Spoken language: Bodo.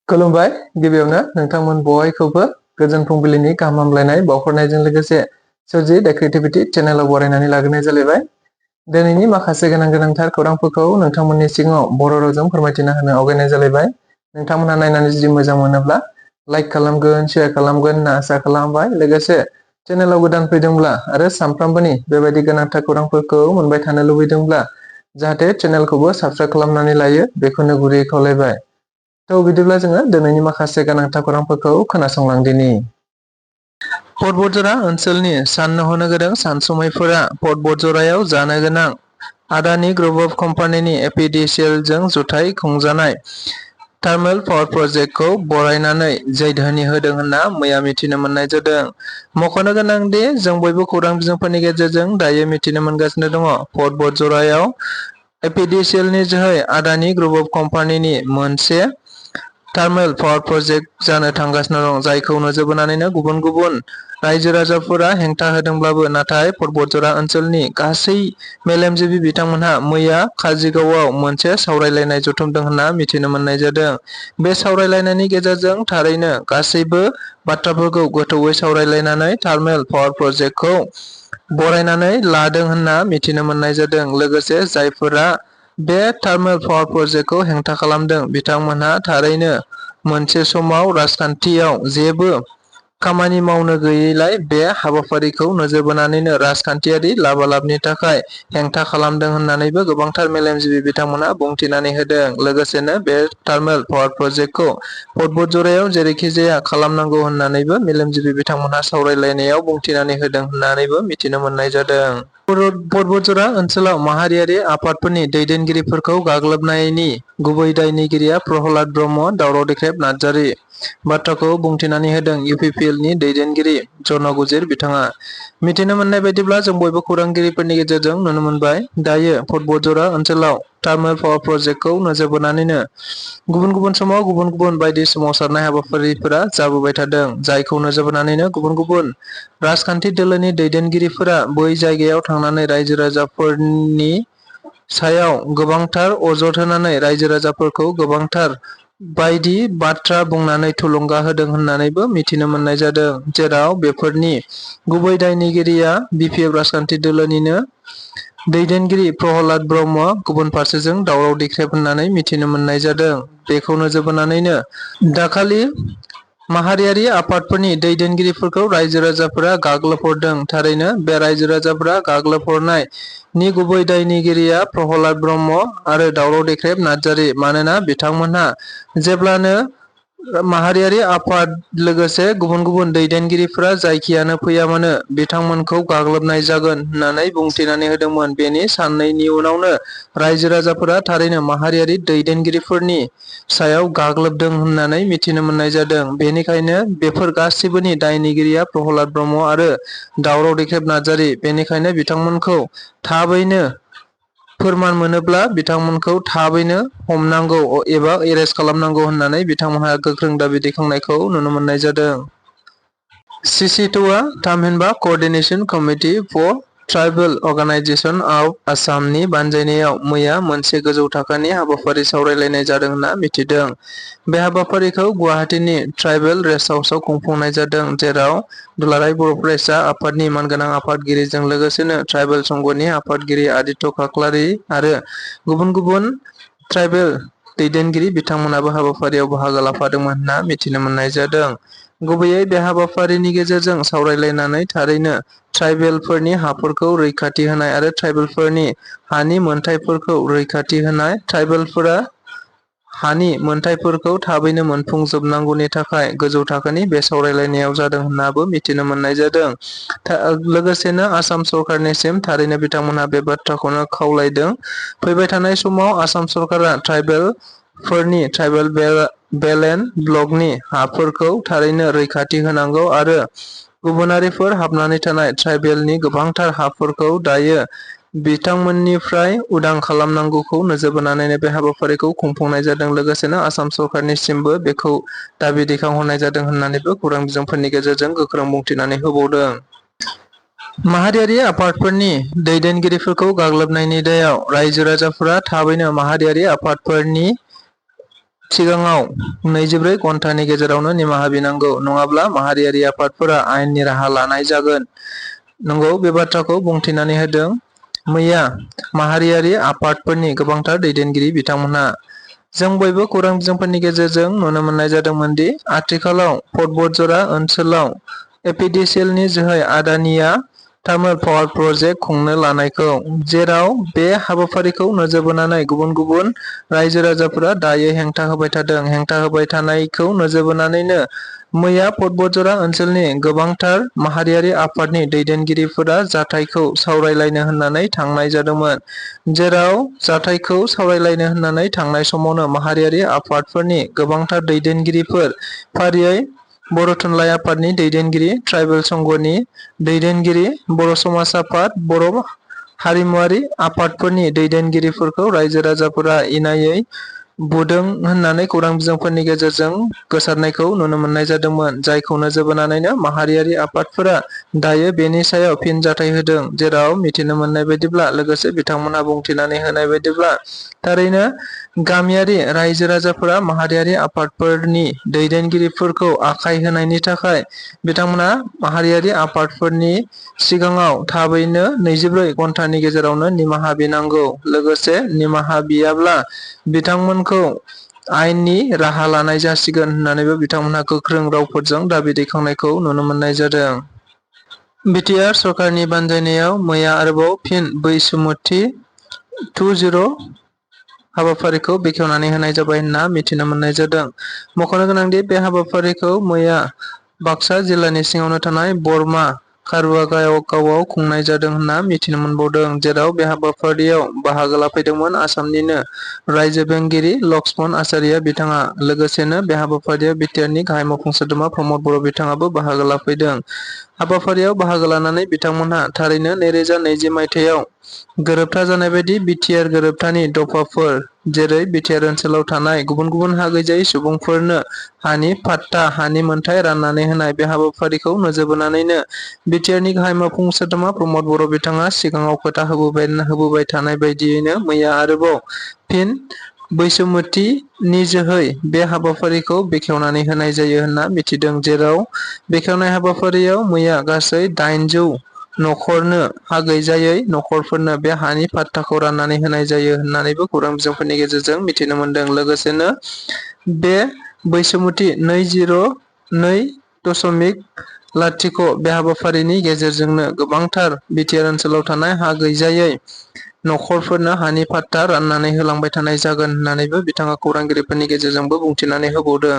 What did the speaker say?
खुलुमबाय। गिबियावनो नोंथांमोन बयखौबो गोजोन फुंबिलिनि गाहाम हामलायनाय बावहरनायजों लोगोसे सोरजि दा क्रिएटिभिटी चेनेलाव बरायनानै लाग्रोनाय जालायबाय। दिनैनि माखासे गोनांथार खौरांफोरखौ नोंथांमोननि सिगाङाव बर' रावजों फोरमायथिना होनो आवगायनाय जालायबाय। नोंथांमोनहा नायनानै जुदि मोजां मोनोब्ला लाइक खालामगोन, शेयार खालामगोन होनना आसा खालामबाय। लोगोसे चेनेलाव गोदान फैदोंब्ला आरो सानफ्रामबोनि बेबायदि गोनांथार खौरांफोरखौ मोनबाय थानो लुबैदोंब्ला जाहाथे चेनेलखौबो साबस्क्राइब खालामनानै लायो बेखौनो गुरैयै खावलायबाय। बिदिब्ला जोङो दिनैनि माखासे गोनांथार खौरांफोरखौ खोनासंलांदिनि। पर्बतजरा ओनसोलनि साननो हनो गोरों सानसुमैफोरा पर्बतजरायाव जानो गोनां आदानि ग्रुप अफ कम्पानिनि एपिडिसिएलजों जुथाइ खुंजानाय थार्मेल पावार प्रजेक्टखौ बरायनानै जै धोनि होदों होनना मैया मिथिनो मोननाय जादों। मख'नो गोनां दि जों बयबो खौरां बिजोंफोरनि गेजेरजों दायो मिथिनो मोनगासिनो दङ पर्बतजरायाव एपिडिसिएलनि जोहै आदानि ग्रुप अफ कम्पानिनि मोनसे थार्मेल पावार प्रजेक्ट जानो थांगासिनो दं, जायखौ नोजोर बोनानैनो गुबुन गुबुन रायजो राजाफोरा हेंथा होदोंब्लाबो नाथाय पर्बतजरा ओनसोलनि गासै मेलेमजिबि बिथांमोनहा मैया काजिगावआव मोनसे सावरायलायनाय जथुमदों होनना मिथिनो मोननाय जादों। बे सावरायलायनायनि गेजेरजों थारैनो गासैबो बाथ्राफोरखौ गोथौयै सावरायलायनानै थार्मेल पावार प्रजेक्टखौ बरायनानै लादों होनना मिथिनो मोननाय जादों। लोगोसे जायफोरा बे थार्मेल पावार प्रजेक्टखौ हेंथा खालामदों बिथांमोनहा थारैनो मोनसे समाव राजखान्थियाव जेबो खामानि मावनो गैयैलाय बे हाबाफारिखौ नोजोर बोनानैनो राजखान्थियारि लाबालाबनि थाखाय हेंथा खालामदों होननानैबो गोबांथार मेलेमजिबि बिथांमोनहा बुंथिनानै होदों। लोगोसेनो बे थार्मेल पावार प्रजेक्टखौ पर्बतजरायाव जेरैखि जाया खालामनांगौ होननानैबो मेलेमजिबि बिथांमोनहा सावरायलायनायाव बुंथिनानै होदों होननानैबो मिथिनो मोननाय जादों। पर्बतजरा ओनसोलाव माहारियारि आफादफोरनि दैदेनगिरिफोरखौ गाग्लोबनायनि गुबै दायनिगिरिया प्रहलाद ब्रह्म, दावराव देख्रेब नार्जारि बाथ्राखौ बुंथिनानै होदों इउपिपिएलनि दैदेनगिरि जन गुजिर बिथाङा। मिथिनो मोननाय बायदिब्ला जों बयबो खौरांगिरिफोरनि गेजेरजों नुनो मोनबाय। दायो पर्बतजरा ओनसोलाव थार्मेल पावार प्रजेक्टखौ नोजोर बोनानैनो गुबुन गुबुन समाव गुबुन गुबुन बायदि सोमावसारनाय हाबाफारिफोरा जाबोबाय थादों, जायखौ नोजोर बोनानैनो गुबुन गुबुन राजखान्थि दोलोनि दैदेनगिरिफोरा बै जायगायाव थांनानै रायजो राजाफोरनि सायाव गोबांथार अजद होनानै रायजो राजाफोरखौ गोबांथार बायदि बाथ्रा बुंनानै थुलुंगा होदों होननानैबो मिथिनो मोननाय जादों, जेराव बेफोरनि गुबै दायनिगिरिया बिपिएफ राजखान्थि दोलोनिनो दैदेनगिरि प्रहलाद ब्रह्म, गुबुन फारसेजों दावराव देख्रेब होननानै मिथिनो मोननाय जादों। बेखौ नोजोर बोनानैनो दाखालि माहारियारि आफादफोरनि दैदेनगिरिफोरखौ रायजो राजाफोरा गाग्लोबहरदों। थारैनो बे रायजो राजाफोरा गाग्लोबहरनायनि गुबै दायनिगिरिया प्रहलाद ब्रह्म आरो दावराव देख्रेब नार्जारि। मानोना बिथांमोनहा जेब्लानो माहारियारि आफाद लोगोसे गुबुन गुबुन दैदेनगिरिफोरा जायखियानो फैया मानो बिथांमोनखौ गाग्लोबनाय जागोन होननानै बुंथिनानै होदोंमोन। बेनि साननैनि उनावनो रायजो राजाफोरा थारैनो माहारियारि दैदेनगिरिफोरनि सायाव गाग्लोबदों होननानै मिथिनो मोननाय जादों। बेनिखायनो बेफोर गासिबोनि दायनिगिरिया प्रहलाद ब्रह्म आरो दावराव देख्रेब नार्जारि। बेनिखायनो बिथांमोनखौ थाबैनो फोरमान मोनोब्ला बिथांमोनखौ थाबैनो हमनांगौ एबा एरेस्ट खालामनांगौ होननानै बिथांमोनहा गोख्रों दाबि दैखांनायखौ नुनो मोननाय जादों। सिसिटुआ थामहिनबा coordination committee for tribal organization of आसामनि बानजायनायाव मैया मोनसे गोजौ थाखोनि हाबाफारि सावरायलायनाय जादों होनना मिथिदों। बे हाबाफारिखौ गुवाहाटीनि ट्राइबेल रेस्ट हाउसआव खुंफुंनाय जादों, जेराव दुलाराय बर' फरायसा आफादनि मानगोनां आफादगिरिजों लोगोसेनो ट्राइबेल संघनि आफादगिरि आदित्य खाख्लारि आरो गुबुन गुबुन ट्राइबेल दैदेनगिरि बिथांमोनाबो हाबाफारियाव बाहागो लाफादोंमोन होनना मिथिनो मोननाय जादों। गुबैयै बे हाबाफारिनि गेजेरजों सावरायलायनानै थारैनो ट्राइबेलफोरनि हाफोरखौ रैखाथि होनाय आरो ट्राइबेलफोरनि हानि मोनथायफोरखौ रैखाथि होनाय, ट्राइबेलफोरा हानि मोनथायफोरखौ थाबैनो मोनफुंजोबनांगौनि थाखाय गोजौ थाखोनि बे सावरायलायनायाव जादों होननाबो मिथिनो मोननाय जादों। लोगोसेनो आसाम सरकारनिसिम थारैनो बिथांमोनहा बे बाथ्राखौनो खावलायदों, फैबाय थानाय समाव आसाम सरकारा ट्राइबेलफोरनि ट्राइबेल बेल एन्ड ब्लकनि हाफोरखौ थारैनो रैखाथि होनांगौ आरो गुबुनारिफोर हाबनानै थानाय ट्राइबेलनि गोबांथार हाफोरखौ दायो बिथांमोननिफ्राय उदां खालामनांगौखौ नोजोर बोनानैनो बे हाबाफारिखौ खुंफुंनाय जादों। लोगोसेनो आसाम सरकारनिसिमबो बेखौ दाबि दैखांहरनाय जादों होननानैबो खौरां बिजोंफोरनि गेजेरजों गोख्रों बुंथिनानै होबावदों। माहारियारि आफादफोरनि दैदेनगिरिफोरखौ गाग्लोबनायनि दायाव रायजो राजाफोरा थाबैनो माहारियारि आफादफोरनि सिगाङाव 24 घन्टानि गेजेरावनो निमाहा बिनांगौ, नङाब्ला माहारियारि आफादफोरा आयेननि राहा लानाय जागोन। नंगौ, बे बाथ्राखौ बुंथिनानै होदों। मैया माहारियारि आफादफोरनि गोबांथार दैदेनगिरि बिथांमोनहा। जों बयबो खौरां बिजोंफोरनि गेजेरजों नुनो मोननाय जादोंमोन दि आथिखालाव पर्बतजरा ओनसोलाव एपिडिसिएलनि जोहै आदानिया थार्मेल पावार प्रजेक्ट खुंनो लानायखौ, जेराव बे हाबाफारिखौ नोजोर बोनानै गुबुन गुबुन रायजो-राजाफोरा दायो हेंथा होबाय थादों। हेंथा होबाय थानायखौ नोजोर बोनानैनो मैया पर्बतजरा ओनसोलनि गोबांथार माहारियारि आफादनि दैदेनगिरिफोरा जाथायखौ सावरायलायनो होननानै थांनाय जादोंमोन, जेराव जाथायखौ सावरायलायनो होननानै थांनाय समावनो माहारियारि आफादफोरनि गोबांथार दैदेनगिरिफोर, फारियै बर' थुनलाइ आफादनि दैदेनगिरि, ट्राइबेल संघनि दैदेनगिरि, बर' समाज आफाद, बर' हारिमुआरि आफादफोरनि दैदेनगिरिफोरखौ रायजो-राजाफोरा इनायै बुदों होननानै खौरां बिजोंफोरनि गेजेरजों गोसारनायखौ नुनो मोननाय जादोंमोन, जायखौ नोजोर बोनानैनो माहारियारि आफादफोरा दायो बेनि सायाव फिनजाथाय होदों, जेराव मिथिनो मोननाय बायदिब्ला, लोगोसे बिथांमोनहा बुंथिनानै होनाय बायदिब्ला, थारैनो गामियारि रायजो-राजाफोरा माहारियारि आफादफोरनि दैदेनगिरिफोरखौ आखाय होनायनि थाखाय बिथांमोना माहारियारि आफादफोरनि सिगाङाव थाबैनो 24 घन्टानि गेजेरावनो निमाहा बिनांगौ, लोगोसे निमाहा बियाब्ला बिथांमोनखौ आयेननि राहा लानाय जासिगोन होननानैबो बिथांमोनहा गोख्रों रावफोरजों दाबि दैखांनायखौ नुनो मोननाय जादों। बिटिआर सरकारनि बानजायनायाव मैया आरोबाव फिन बैसुमुथि 2.0 हाबाफारिखौ बेखेवनानै होनाय जाबाय होनना मिथिनो मोननाय जादों। मख'नो गोनांदि बे हाबाफारिखौ मैया बाक्सा जिल्लानि सिङावनो थानाय बरमा कारुवा गावआव खुंनाय जादों होनना मिथिनो मोनबावदों, जेराव बे हाबाफारियाव बाहागो लाफैदोंमोन आसामनिनो रायजो बेंगिरि लक्ष्मण आचार्य बिथाङा। लोगोसेनो बे हाबाफारियाव बिटिआरनि गाहाय मावफुं सोद्रोमा प्रमद बर' बिथाङाबो बाहागो लाफैदों। हाबाफारियाव बाहागो लानानै बिथांमोनहा थारैनो 2020 मायथाइयाव गोरोबथा जानाय बायदि बिटिआर गोरोबथानि दफाफोर, जेरै बिटिआर ओनसोलाव थानाय गुबुन गुबुन हा गैजायै सुबुंफोरनो हानि पाट्टा, हानि मोनथाय राननानै होनाय बे हाबाफारिखौ नोजोर बोनानैनो बिटिआरनि गाहाय मावफुं सोद्रोमा प्रमद बर' बिथाङा सिगाङाव खोथा होबोबाय थानाय बायदियैनो मैया आरोबाव फिन बैसुमुथिनि जोहै बे हाबाफारिखौ बेखेवनानै होनाय जायो होनना मिथिदों, जेराव बेखेवनाय हाबाफारियाव मैया गासै 800 नखरनो हा गैजायै नखरफोरनो बे हानि पाट्टाखौ राननानै होनाय जायो होननानैबो खौरां बिजोंफोरनि गेजेरजों मिथिनो मोनदों। लोगोसेनो बे बैसुमुथि 202.0 बे हाबाफारिनि गेजेरजोंनो गोबांथार बिटिआर ओनसोलाव थानाय हा गैजायै नखरफोरनो हानि पाट्टा राननानै होलांबाय थानाय जागोन होननानैबो बिथाङा खौरांगिरिफोरनि गेजेरजोंबो बुंथिनानै होबावदों।